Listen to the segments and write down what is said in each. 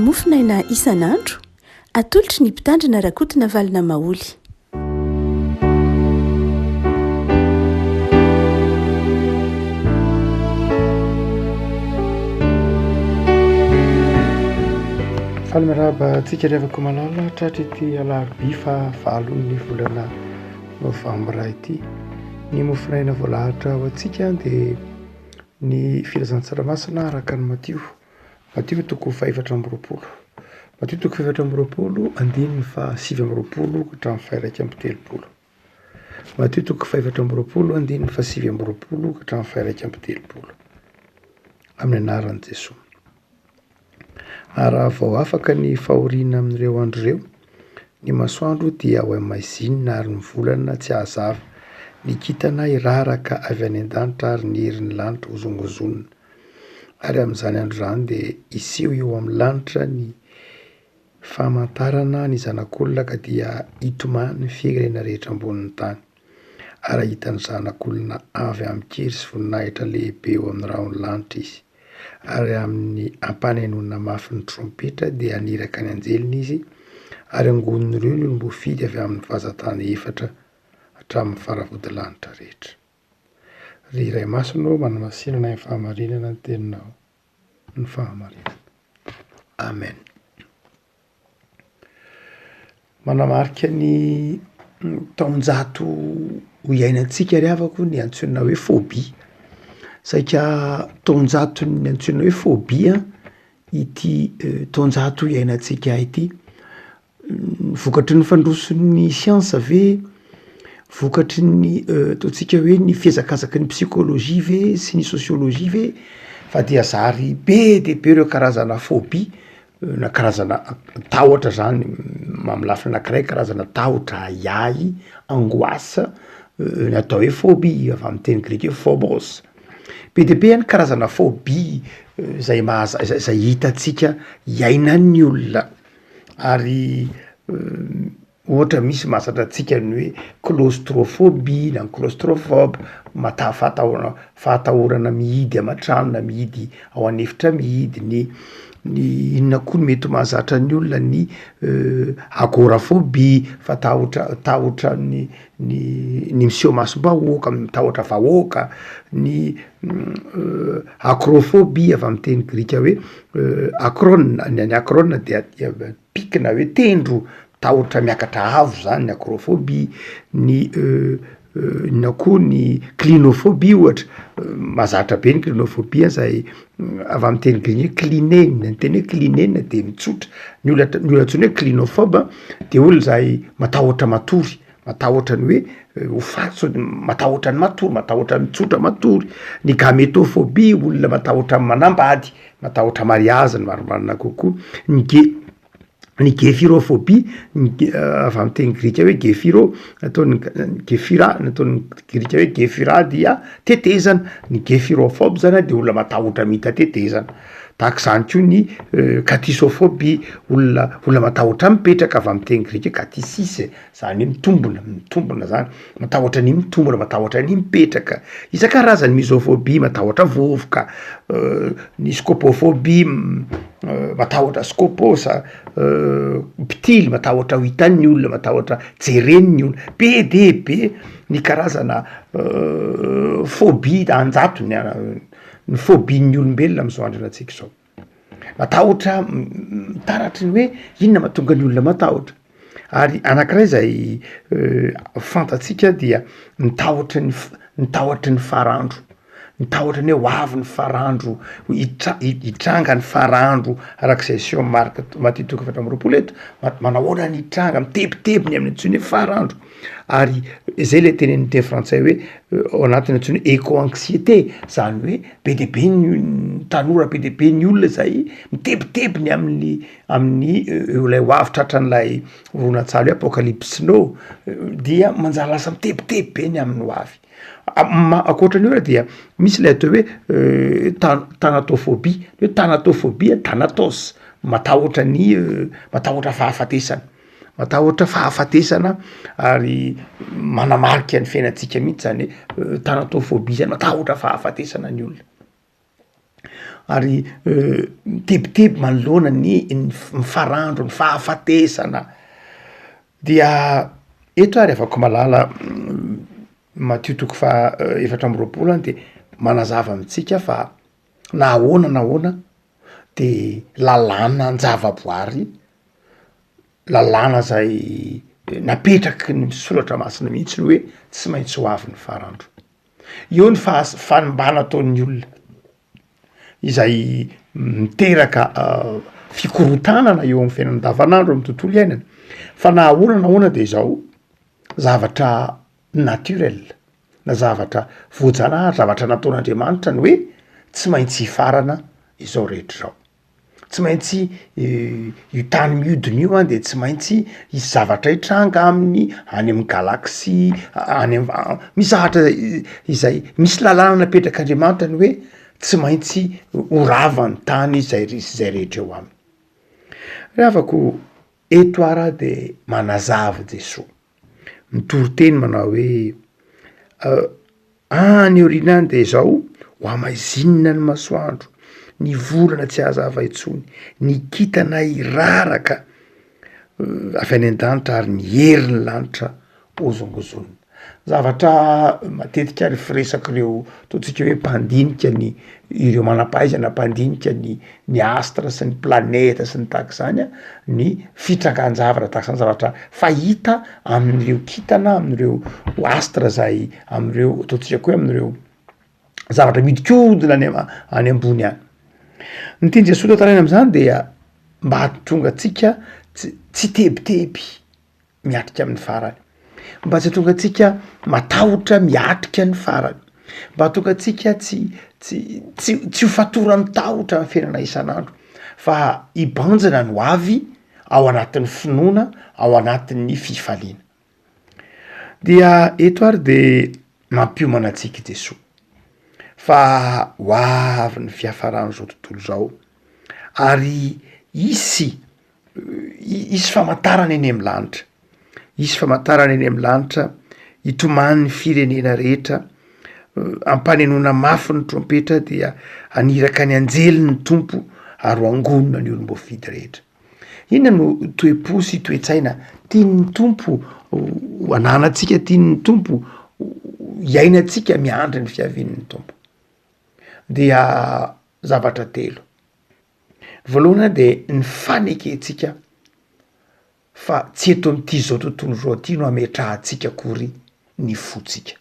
Mofonaina isan'andro, atolotry ny Mpitandrina Rakotonavalona Maholy. Faly miarahaba antsika ry havako malala tratry ity alarobia faha valon'ny volana novambra ity. Ny mofonaina voalahatra ho antsika dia ny filazantsara masina araka an'i Matio. Matio toko fahefatra amby roapolo. Matio toko fahefatra amby roapolo andininy fahasivy amby roapolo ka hatramin'ny faha-iraika amby telopolo. Matio toko fahefatra amby roapolo andininy fahasivy amby roapolo ka hatramin'ny faha-iraika amby telopolo. Amin'ny anaran'i Jesoa. Ary raha vao afaka ny fahoriana amin'ireo andro ireo, ny masoandro dia ho hamaizinina ary ny volana tsy hahazava, ny kintana hiraraka avy any an-danitra ary ny herin'ny lanitra hozongozonina. Ary amin'izany andro izany dia hiseho eo amin'ny lanitra ny famantarana ny Zanak'olona ka dia hitomany ny firenena rehetra ambonin'ny tany. Ary hahita ny Zanak'olona avy amin-kery sy voninahitra lehibe eo amin'ny rahon'ny lanitra izy. Ary amin'ny ampanenoana mafy ny trompetra dia haniraka ny anjeliny izy, ary hangonin'ireo ny olom-boafidy avy amin'ny vazan-tany efatra hatramin'ny faravodilanitra rehetra. Ry Ray Masina ô, manamasina anay amin'ny fahamarinana ny teninao ny fahamarinana. Amen. Manamarika ny taonjato ho iainantsika ry havako ny antsoina hoe phobie. Saika taonjaton'ny antsoina hoe phobie ity taonjato iainantsika ity. Vokatry ny fandroson'ny siansa ve? Vokatry ny ataontsika hoe ny fihazakazaky ny psikôlôjia ve sy ny sôsiôlôjia ve? Fa dia zary be dia be ireo karazana phobie na karazana tahotra zany amin'ny lafiny anakiray karazana tahotra, ahiahy, angoisse ny atao hoe phobie avy amin'ny teny grika hoe phobos. Be dia be ny karazana phobie zay mahaza- zay hitantsika iainan'ny olona. Ary ohatra misy mahazatra antsika ny hoe claustrophobie na claustrophobe, mata- fahatahora- fahatahorana mihidy aman-trano na mihidy ao an'efitra mihidy, ny ny inona koa no mety ho mahazatra ny olona ny agoraphobie, fatahotra tahotra ny ny ny miseho imasom-bahoaka, mitahotra vahoaka, ny acrophobie avy amy teny grika hoe acrone, ny an'i acrone dia pic na hoe tendro, tahotra miakatra avo zany ny acrophobie, ny inona koa ny clinophobie ohatra, mahazatra be ny clinophobie zay avy amy teny grika hoe klinena, ny teny hoe klinena de mitsotra, ny olona ny olona antsoina hoe clinophobe de olona zay matahotra matory, matahotra ny hoe ho faty sao de matahotra ny matory, matahotra mitsotra matory, ny gametophobie olona matahotra ny manambady, matahotra mariazy ny marimarina kokoa, ny ge- ny gephyrophobie ny ge- avy amy teny grika hoe gephyro nataon'ny gephira nataon'ny grika hoe gephira dia tetezana, ny gephyrophobe zany a de olona matahotra mita tetezana, tahak'izany koa ny kathysophobie olona olona matahotra mipetraka avy amy teny grika hoe kathysis Zany hoe mitombona, mitombona zany, matahotra ny mitombona, matahotra ny mipetraka, isan-karazany, misophobie matahotra vovoka, ny scopophobie matahotra scopos, mpitily matahotra ho hitan'ny olona, matahotra jeren'ny olona, be de be ny karazana phobie an-jatony ny phobie-n'ny olombelona am'zao andro iainantsika zao. Matahotra mitaratry ny hoe inona mahatonga ny olona matahotra, ary anakiray zay fantatsika dia ny tahotry ny f- ny tahotry ny farandro, ny tahotra ny hoe ho avy ny farandro, hitra- hitranga ny farandro arak'izay aseho amin'ny Marka Matio toko efatra amby roapolo eto, ma- manahoana ny hitranga, mitebiteby ny amin'ny antsoiny hoe farandro, ary zay le tenenin'ny teny frantsay hoe ao anatin'ny antsoina hoe eco-anxiété, zany hoe be de be ny tanora, be de be ny olona zay mitebiteby ny amin'ny amin'ny ilay ho avy tratran'ilay horonantsary hoe apocalypse now dia manjary lasa mitebiteby be ny amin'ny ho avy. Ma- ankoatran'io ary dia misy ilay atao hoe ta- thanatophobie, ny hoe thanatophobie, thanatos matahotra ny matahotra fahafatesana. Matahotra fahafatesana ary manamarika ny fiainantsika mihitsy zany hoe thanatophobie zany, matahotra fahafatesana ny olona. Ary mitebiteby manoloana ny ny farandro, ny fahafatesana, dia eto ary havako malala Matio toko faha 24 any de manazava amintsika fa na ahoana na ahoana de lalàna an-javaboary, lalàna zay napetraky ny soratra masina mihitsy ny hoe tsy maintsy ho avy ny farandro. Eo ny fahas- fanimbana ataon'ny olona izay miteraka fikorontanana eo amin'ny fiainana andavanandro amin'ny tontolo iainana, fa na ahoana na ahoana de izao zavatra naturel na zavatra voajanahary, zavatra nataon'Andriamanitra ny hoe tsy maintsy hifarana izao rehetra izao. Tsy maintsy io tany mihodina io an de tsy maintsy hisy zavatra hitranga aminy any amin'ny galaxie any am- misy zavatra izay misy lalàna napetrak'Andriamanitra ny hoe tsy maintsy ho rava ny tany izay re- sy zay rehetra eo aminy. Ry havako, eto ara de manazava Jesoa. Mitory teny manao hoe any aoriana any de zao ho hamaizinina ny masoandro, ny volana tsy hazava intsony, ny kintana hiraraka avy any an-danitra ary ny herin'ny lanitra hozongozonina. Zavatra matetika ary firesak'ireo ataontsika hoe mpandinika ny ireo manam-pahaizana mpandinika ny ny astre sy ny planeta sy ny tahaka izany an, ny fitrangan-javatra tahaka izany zavatra fahita amin'ireo kintana amin'ireo astre zay amin'ireo ataontsika koa hoe amin'ireo zavatra mihodinkodina any any ambony any. Ny tian'i Jesoa tantaraina am'zany dia mba hahatonga antsika tsy tsy hitebiteby miatrika amin'ny farany, mba tsy hahatonga antsika matahotra miatrika ny farany, mba hahatonga antsika tsy tsy tsy tsy ho fatoran'ny tahotra ny fiainana isan'andro fa hibanjina ny ho avy ao anatin'ny finoana, ao anatin'ny fifaliana. Dia eto ary de mampiomana antsika i Jesoa fa ho avy ny fiafaran'izao tontolo izao ary hisy Hisy famantarana eny amin'ny lanitra, hisy famantarana eny amin'ny lanitra hitomany ny firenena rehetra, ampanenoina mafy ny trompetra dia haniraka ny anjely ny Tompo ary ho angonina ny olom-boafidy rehetra. Inona no toe-po sy toe-tsaina tian'ny Tompo ho ananantsika, tian'ny Tompo hiainantsika miandry ny fiavian'ny Tompo? Dia zavatra telo. Voalohany dia ny fanekentsika fa tsy eto amin'ity izao tontolo izao ity no ametrahantsika akory ny fontsika.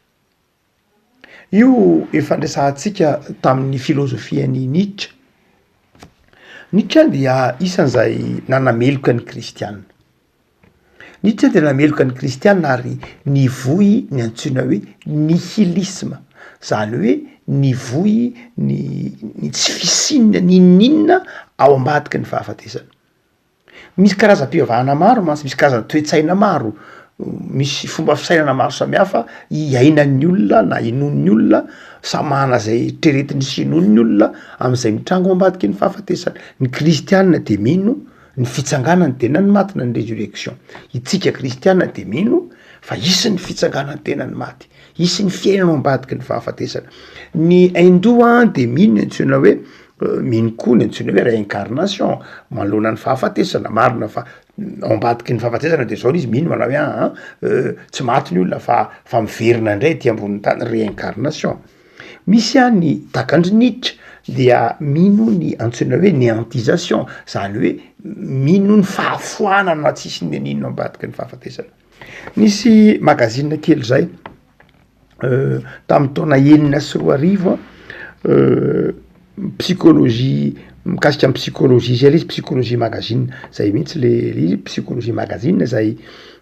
Io efa niresahantsika tamin'ny filozofian'i Nietzsche. Nietzsche dia isan'izay nanameloka ny kristiana. Nietzsche dia nameloka ny kristiana ary nivoy ny antsoina hoe nihilisme, zany hoe nivoy ny ny tsy fisian'ny n'inon'inona ao ambadiky ny fahafatesana. Misy karazam-pivavahana maro mantsy, misy karazana toe-tsaina maro, misy fomba fisainana maro samihafa iainan'ny olona na inoan'ny olona, samy manana zay eritreretiny sy inoany ny olona am'zay mitranga ao ambadiky ny fahafatesana. Ny kristiana de mino Ny fitsanganan'ny tenan'ny maty na ny résurrection. Itsika kristiana dia mino fa hisy ny fitsanganan'ny tenan'ny maty, hisy ny fiainana ao ambadiky ny fahafatesana. Ny Hindoa dia mino ny antsoina hoe mino koa ny antsoina hoe réincarnation manoloana ny fahafatesana, marina fa ao ambadiky ny fahafatesana de zao izy mino manao hoe aa tsy maty ny olona fa fa miverina indray aty ambonin'ny tany, réincarnation. Misy an ny tahaka an-dry Nietzsche dia mino ny antsoina hoe néantisation, zany hoe mino ny fahafoanana tsisy n'inon'inona ambadiky ny fahafatesana. Nisy magazine kely zay tamin'ny taona 2006 an, psychologie mikasika ny psychologie zay le izy psychologie magazine zay mihitsy le izy psychologie magazine zay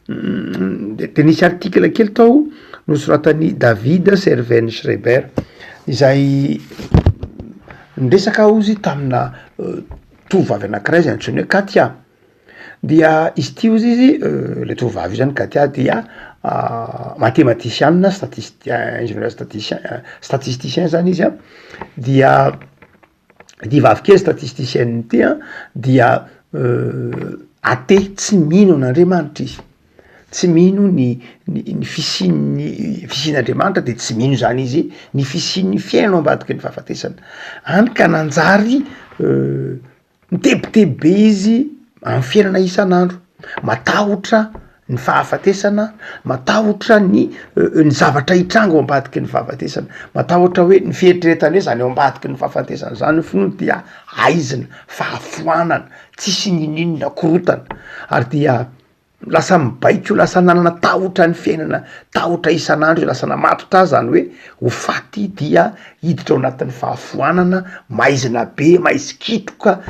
de nisy article kely tao nosoratan'i David Serven Schreiber izay niresaka ozy tamina tovovavy anakiray zay antsoiny hoe Katia dia izy ity ozy izy le tovovavy io zany Katia dia matematisiana statist- ingénieur staticien statisticien zany izy an dia ity vavy kely statisticienne ity an dia athée tsy mino an'Andriamanitra izy. Tsy mino ny ny ny fisian'ny fisian'Andriamanitra de tsy mino zany izy ny fisian'ny fiainana ao ambadiky ny fahafatesana, hany ka nanjary mitebiteby be izy amy fiainana isan'andro, matahotra ny fahafatesana, matahotra ny ny zavatra hitranga ao ambadiky ny fahafatesana, matahotra hoe ny fieritreretany hoe zany ao ambadiky ny fahafatesana zany fony dia aizina, fahafoanana, tsisy ninoninona, korotana ary dia lasa mibaiko, lasa nanana tahotra ny fiainana, tahotra isan'andro izy, lasa namatotra azy zany hoe ho faty dia hiditra ao anatin'ny fahafoanana, maizina be, maizikitroka,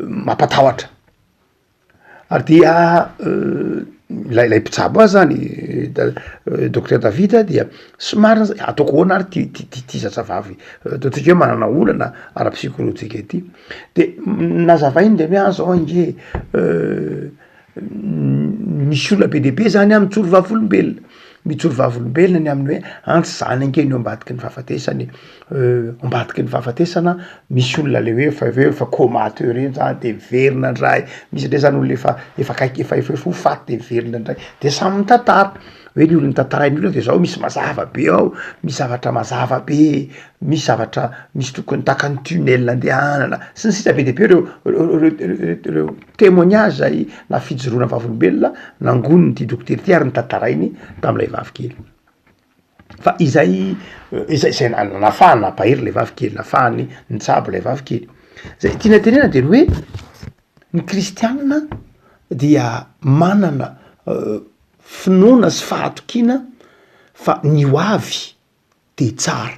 mampatahotra. Ary dia ilay ilay mpitsabo azy zany docteur David dia somary ataoko ahoana ary ty ty ty zazavavy ataontsika hoe manana olana ara-psikolojika ity, de nazavainy de hoe ah zao ange misy olona be dia be zany an mijoro vavolombelona, mijoro vavolombelona ny amin'ny hoe an tsy zany ange ny ao ambadiky ny fahafatesana e, ao ambadiky ny fahafatesana misy olona le hoe efa hoe efa comateux reny zany de miverina ndray, misy ndray zany olona efa efa akaiky efa efa ho faty de miverina ndray, de samy mitantara, hoe ny olona tantarain'ny olona de zao misy mazava be ao, misy zavatra mazava be, misy zavatra misy tokony tahaka ny tunnel andehanana sy ny sisa be dia be reo reo temoignage zay na fijoroana vavolombelona nangonin'ity dokotera ity ary notantarainy tamin'ilay vavy kely. Fa izay izay izay nahafahany nampahery ilay vavy kely, nahafahany nitsabo ilay vavy kely. Zay tiana tenenana de ny hoe ny kristianina dia manana finoana sy fahatokiana fa ny ho avy de tsara.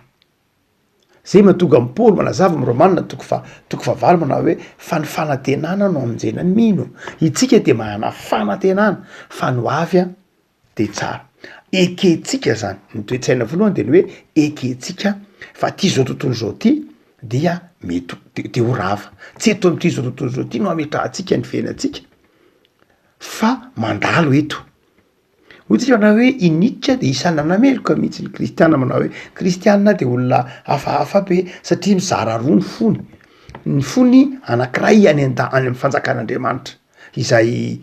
Zay mahatonga an'i Paoly manazava am Romana toko faha toko fahavalo manao hoe fa ny fanantenana no amonjena ny mino. Itsika de manana fanantenana fa ny ho avy an de tsara. Ekentsika zany, ny toe-tsaina voalohany de ny hoe ekentsika fa ty zao tontolo zao ty dia mety ho de ho rava. Tsy eto am'ty zao tontolo zao ty no ametrahantsika ny fiainantsika fa mandalo eto. Hoy tsika manao hoe i Nietzsche de isan'ny nanameloka mihitsy ny kristiana manao hoe kristiana de olona hafahafa be satria mizara roa ny fony, ny fony anakiray any an-da- any amy fanjakan'Andriamanitra izay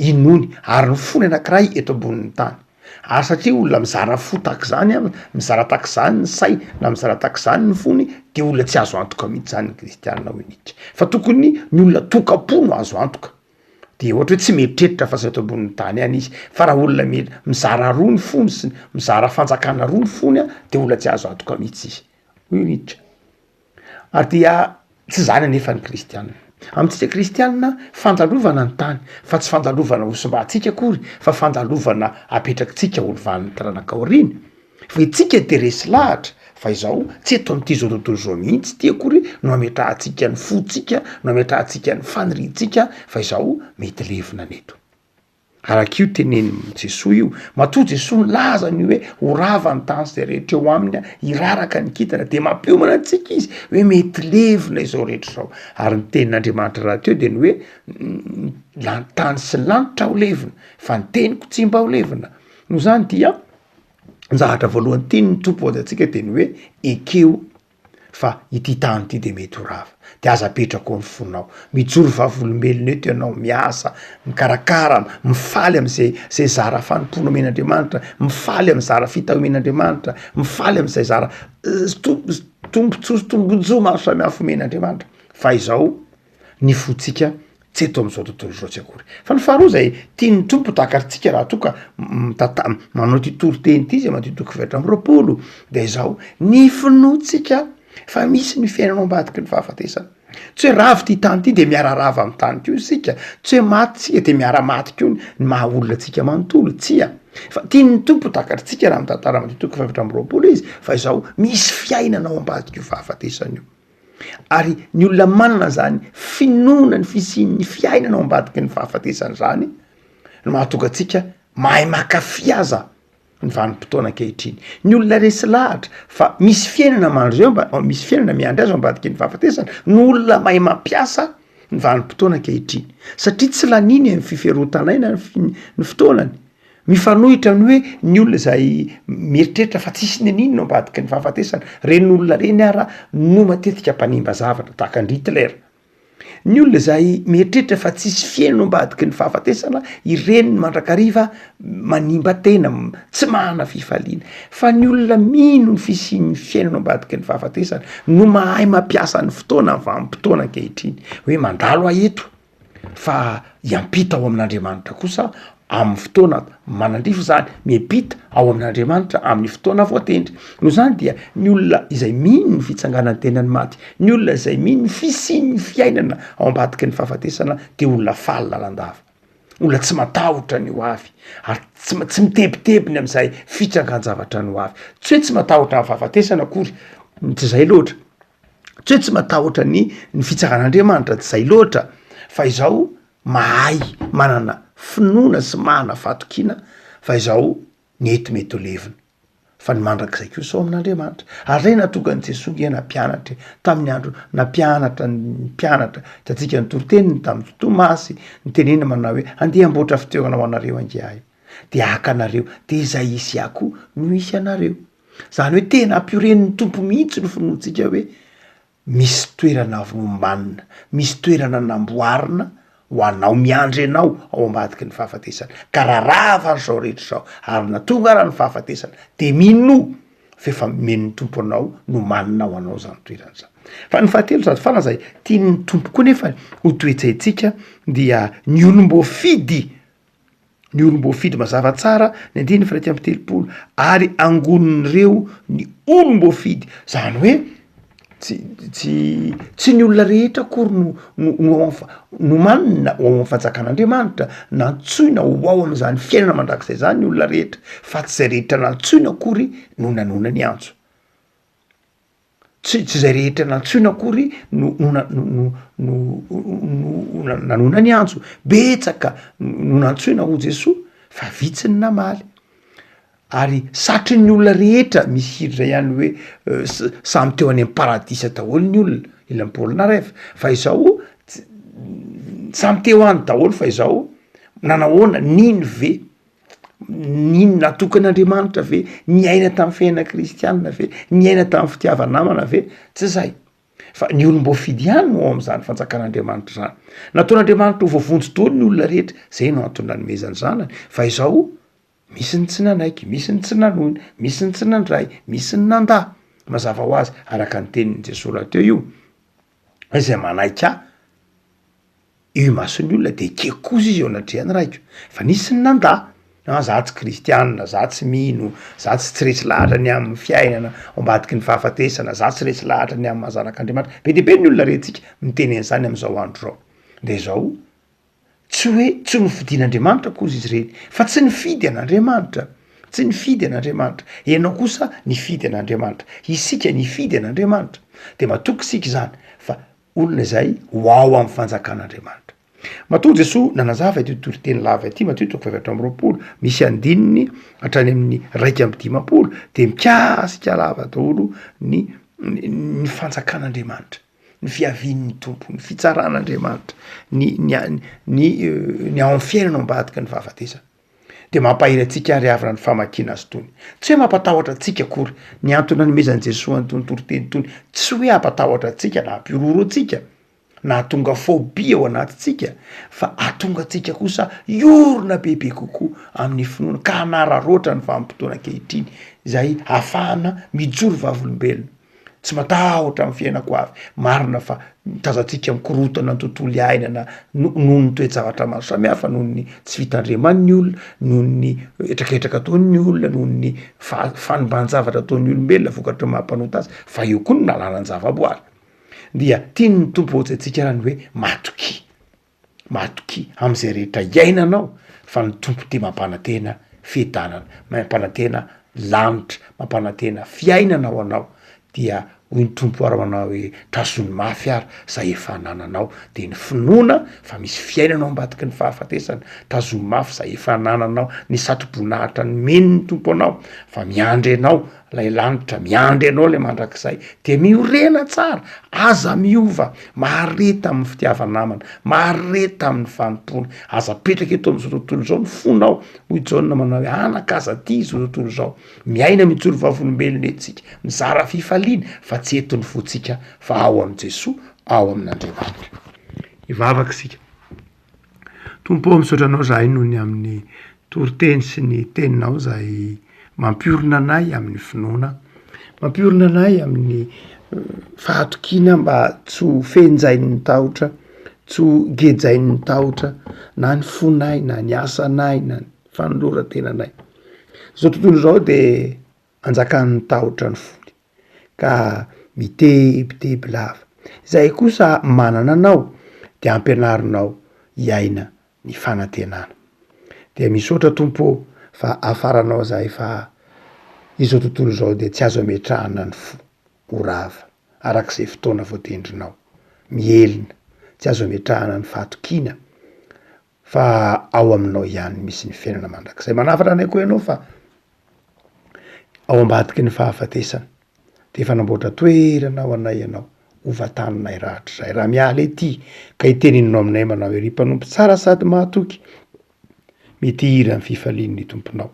inoany ary ny fony anakiray eto ambonin'ny tany, ary satria olona mizara fo tahak'izany an, mizara tahak'izany ny sainy na mizara tahak'izany ny fony de olona tsy azo antoka mihitsy zany ny kristiana hoy Nietzsche, fa tokony ny olona tokam-po no azo antoka. De ohatra hoe tsy mieritreritra fa tsy eto ambonin'ny tany ihany izy, fa raha olona mi- mizara roa ny fony sy mizara fanjakana roa ny fony an, de olona tsy azo antoka mihitsy izy, hoy Nietzsche. Ary dia tsy zany anefa ny kristianina, amintsika kristianina fandalovana ny tany fa tsy fandalovana ho simbantsika akory fa fandalovana apetrakitsika ho lovan'ny taranaka aoriana. Fa itsika de resy lahatra fa izao tsy eto amin'ity zao tontolo izao mihitsy ity akory no ametrahantsika ny fontsika, no ametrahantsika ny faniriantsika fa izao mety levona ny eto. Araka io tenenin'i Jesoa io, matoa Jesoa nilaza ny hoe ho rava ny tany sy izay rehetra eo aminy, hiraraka ny kintana, de mampiomana antsika izy hoe mety levona izao rehetra izao, ary ny tenin'Andriamanitra rahateo de ny hoe la ny tany sy ny lanitra ho levona fa ny teniko tsy mba ho levona, noho izany dia Ny zavatra voalohany tian'ny Tompo ho antsika dia ny hoe ekeo fa ity tany ity dia mety ho rava, de aza apetraka ao ny fonao, mijoro vavolombelona eto ianao, miasa, mikarakara, mifaly am'zay zay zara fanompoana omen'Andriamanitra, mifaly amy zara fitaomen'Andriamanitra, mifaly am'zay zara tombontsoa sy tombon-jo maro samihafa omen'Andriamanitra, fa izao ny fontsika tsy eto amin'izao tontolo izao tsy akory. Fa ny faharoa izay tian'ny Tompo takarintsika raha toa ka mitata- manao ity toriteny ity izy Matio toko faha 24 de izao, ny finoantsika fa misy ny fiainana ao ambadiky ny fahafatesana. Tsy hoe rava ity tany ity de miara-rava amin'ny tany koa isika, tsy hoe maty isika de miara-maty koa ny maha olona antsika manontolo, tsia. Fa tian'ny Tompo takarintsika raha mitantara Matio toko faha 24 izy fa izao, misy fiainana ao ambadik'io fahafatesana io. Ary ny olona manana zany finoana ny fisian'ny fiainana ao ambadiky ny fahafatesana zany no mahatonga antsika mahay makafy aza ny vanim-potoana ankehitriny. Ny olona resy lahatra fa misy fiainana mandry eo mba misy fiainana miandry azy ao ambadiky ny fahafatesana no olona mahay mampiasa ny vanim-potoana ankehitriny satria tsy laniny amin'ny fiferotan'aina ny fi- ny fotoanany. Mifanohitra amin'ny hoe ny olona izay mieritreritra fa tsisy n'inon'inona ao ambadiky ny fahafatesana, reny olona reny ara no matetika mpanimba zavatra tahaka an-dry Hitler. Ny olona izay mieritreritra fa tsisy fiainana ao ambadiky ny fahafatesana, ireny mandrakariva manimba tena, tsy manana fifaliana. Fa ny olona mino ny fisian'ny fiainana ao ambadiky ny fahafatesana no mahay mampiasa ny fotoana, ny vanim-potoana ankehitriny, hoe mandalo aho eto fa hiampita ao amin'Andriamanitra kosa amin'ny fotoana manandrify izany, miampita ao amin'Andriamanitra amin'ny fotoana voatendry. Noho izany dia ny olona izay mino ny fitsanganan'ny tenan'ny maty, ny olona izay mino ny fisian'ny fiainana ao ambadiky ny fahafatesana dia olona faly lalandava, olona tsy matahotra ny ho avy ary tsy tsy mitebiteby ny amin'izay fitrangan-javatra ny ho avy. Tsy hoe tsy matahotra ny fahafatesana akory, tsy izay loatra. Tsy hoe tsy matahotra ny ny fitsaran'Andriamanitra, tsy zay loatra fa izao mahay manana finoana sy manana fahatokiana fa izao ny eto mety ho levona fa ny mandrakizay kosa ao amin'Andriamanitra. Ary zay nahatonga an'i Jesoa nge nampianatra e, tamin'ny andro nampianatra ny mpianatra, hitantsika ny toriteniny tamin'i Tomasy, niteneniny manao hoe andeha hamboatra fitoerana ho anareo ange aho, de haka anareo, de izay hisy ahy koa no hisy anareo. Zany hoe tena ampiorenin'ny Tompo mihitsy ny finoantsika hoe misy toerana nomanina, misy toerana namboarina ho anao, miandry anao ao ambadiky ny fahafatesana. Ka raha rava ary zao rehetra zao, ary na tonga ara ny fahafatesana, de minoa fa efa nomen'ny Tompo anao, nomanina ho anao zany toerana zany. Fa ny fahatelo sady farany zay tian'ny Tompo koa nefa ho toe-tsaintsika dia ny olom-boafidy ny olom-boafidy mazava tsara ny andininy faha 31 ary angonin'ireo ny olom-boafidy zany hoe tsy tsy tsy ny olona rehetra akory no no no ao am'fa- nomanina ho ao am'fanjakan'Andriamanitra, nantsoina ho ao am'zany fiainana mandrakizay zany ny olona rehetra fa tsy zay rehetra nantsoina akory no nanona ny antso. Tsy tsy izay rehetra nantsoina akory no no na- no no no no nanona ny antso, betsaka no nantsoina hoy Jesoa fa vitsy ny namaly, ary satrin'ny olona rehetra, misy hira zay ihany hoe sa- samy teo any am-paradisa daholo ny olona, ilay Polnareff, fa izao tsy samy teo any daholo fa izao nanahoana, nino ve? Nino natoky an'Andriamanitra ve? Niaina tamin'ny fiainana kristianina ve? Niaina tamin'ny fitiava-namana ve? Tsy zay. Fa ny olom-boafidy ihany no ao amin'izany fanjakan'Andriamanitra izany. Nataon'Andriamanitra ho voavonjy daholo ny olona rehetra, zay no antony nanomezany zanany, fa izao misy ny tsy nanaiky, misy ny tsy nanoina, misy ny tsy nandray, misy ny nandà. Mazava ho azy, araka ny tenin'i Jesoa rahateo io, hoe zay manaiky ahy, Eo imason'ny olona de ekeko kosa izy eo anatrehan'ny raiko, fa nisy ny nandà, ah za tsy kristianina, za tsy mino, za tsy tsy resy lahatra ny amin'ny fiainana ao ambadiky ny fahafatesana, za tsy resy lahatra ny amin'ny maha zanak'Andriamanitra, be dia be ny olona rentsika miteny an'izany amin'izao andro izao, de izao tsy hoe tsy nofidin'Andriamanitra akory izy ireny fa tsy nifidy an'Andriamanitra, tsy nifidy an'Andriamanitra, ianao kosa nifidy an'Andriamanitra, isika nifidy an'Andriamanitra, de matoky isika izany fa olona izay ho ao amin'ny fanjakan'Andriamanitra. Matoa Jesoa nanazava ity toriteny lava ity, Matio toko faha 24, misy andininy hatrany amin'ny 51, dia mikasika lava daholo ny ny fanjakan'Andriamanitra, ny fiavian'ny Tompo, ny fitsaran'Andriamanitra, ny ny ny ny ao amin'ny fiainana ao ambadiky ny fahafatesana. Dia mampahery antsika ary havana ny famakiana azy itony. Tsy hoe mampatahotra antsika akory ny antony nanomezan'i Jesoa an'itony toriteny itony, tsy hoe hampatahotra antsika na hampihorohoro antsika, na hahatonga phobie ao anatintsika, fa hahatonga antsika kosa hiorina bebe kokoa amin'ny finoana ka hanararaotra ny vanim-potoana ankehitriny izay hahafahana mijoro vavolombelona. Tsy matahotra amin'ny fiainako avy. Marina fa tazantsika mikorontana ny tontolo iainana noho ny toe-javatra maro samihafa, noho ny tsy fitandreman'ny olona, noho ny hetraketraka ataon'ny olona, noho ny fa-fanimban-javatra ataon'ny olombelona vokatry ny maha mpanota azy, fa eo koa ny lalànan-javaboary. Dia tian'ny Tompo hotsaintsika ary ny hoe matokia. Matokia amin'izay rehetra iainanao fa ny Tompo dia mampanantena fiadanana, mampanantena lanitra, mampanantena fiainana ho anao, dia hoy ny Tompo ary manao hoe tazony mafy ary zay efa anananao, dia ny finoana fa misy fiainana ao ambadiky ny fahafatesana, tazomy mafy zay efa anananao, ny satroboninahitra nomeny ny Tompo anao fa miandry anao Lay lanitra miandry anao lay mandrakizay de miorena tsara, aza miova, mahareta amin'ny fitiava-namana, mahareta amin'ny fanompoana, aza apetraka eto amin'izao tontolo izao ny fonao, hoy Jaona manao hoe anaka aza tia izao tontolo izao, miaina mijoro vavolombelona eto isika, mizara fifaliana fa tsy eto ny fontsika fa ao amin'i Jesoa, ao amin'Andriamanitra. Hivavaka isika. Tompo ô, misaotra anao zahay noho ny amin'ny toriteny sy ny teninao izay mampiorina anay amin'ny finoana, mampiorina anay amin'ny fahatokiana mba tsy ho fenjain'ny tahotra, tsy ho gejain'ny tahotra na ny fonay na ny asanay na ny fanoloran-tenanay. Izao tontolo izao de anjakan'ny tahotra ny fony ka mitebiteby lava. Izahay kosa manana anao dia ampianarinao hiaina ny fanantenana. Dia misaotra Tompo ô fa afaranao zahay fa izao tontolo izao dia tsy azo ametrahana ny fo ho rava arak'izay fotoana voatendrinao. Mihelina, tsy azo ametrahana ny fahatokiana fa ao aminao ihany misy ny fiainana mandrakizay. Manafatra anay koa ianao fa ao ambadiky ny fahafatesana de efa namboatra toerana ho anay ianao ho vataninay rahatrizay. Raha miala ety ka hiteneninao aminay manao hoe ry mpanompo tsara sady mahatoky, mety hihira ny fifalian'ny Tomponao.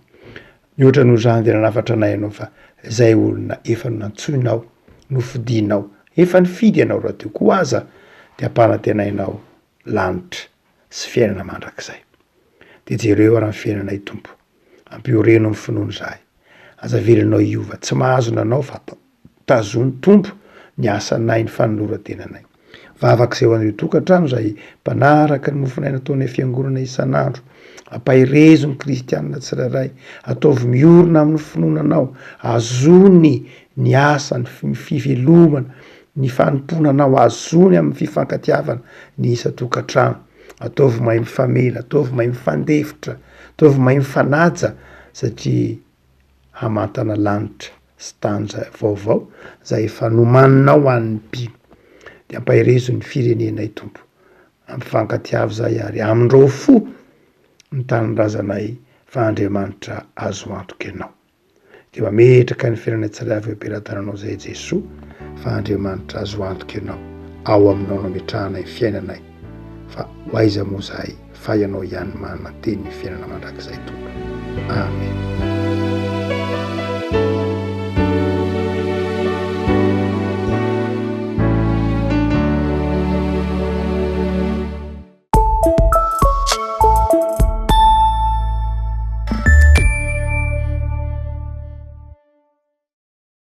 Mihoatra noho izany dia nanafatra anay ianao fa izay olona efa nantsoinao, nofidinao, efa nifidy ianao rahateo koa aza dia ampanantenainao lanitra sy fiainana mandrakizay. Dia jereo ary ny fiainanay Tompo. Ampioreno amin'ny finoana izahay. Aza avelanao hiova. Tsy mahazo nanao fa tazony Tompo ny asanay ny fanoloran-tenanay. Vavaka izay ho an'ireo tokantrano izay mpanaraka ny mofon'aina ataonay fiangonana isan'andro. Ampaherezo ny kristianina tsirairay. Ataovy miorina amin'ny finoana anao. Azony ny asa, ny fivelomana, ny fanompoana anao azony amin'ny fifankatiavana ny isan-tokantrano. Ataovy mahay mifamela, ataovy mahay mifandefitra, ataovy mahay mifanaja satria hamantana lanitra sy tany zay vaovao zay efa nomaninao ho an'ny mpino. De ampaherezo ny firenenay Tompo, ampifankatiavo zahay ary amindrao fo ny tanindrazanay fa Andriamanitra azo antoka Ianao. Dia mametraka ny fiainana tsirairay avy eo am-pelatananao izay Jesoa fa Andriamanitra azo antoka Ianao, ao Aminao no ametrahanay ny fiainanay fa ho aiza moa izahay fa Ianao ihany mananteny ny fiainana mandrakizay Tompo. Amen.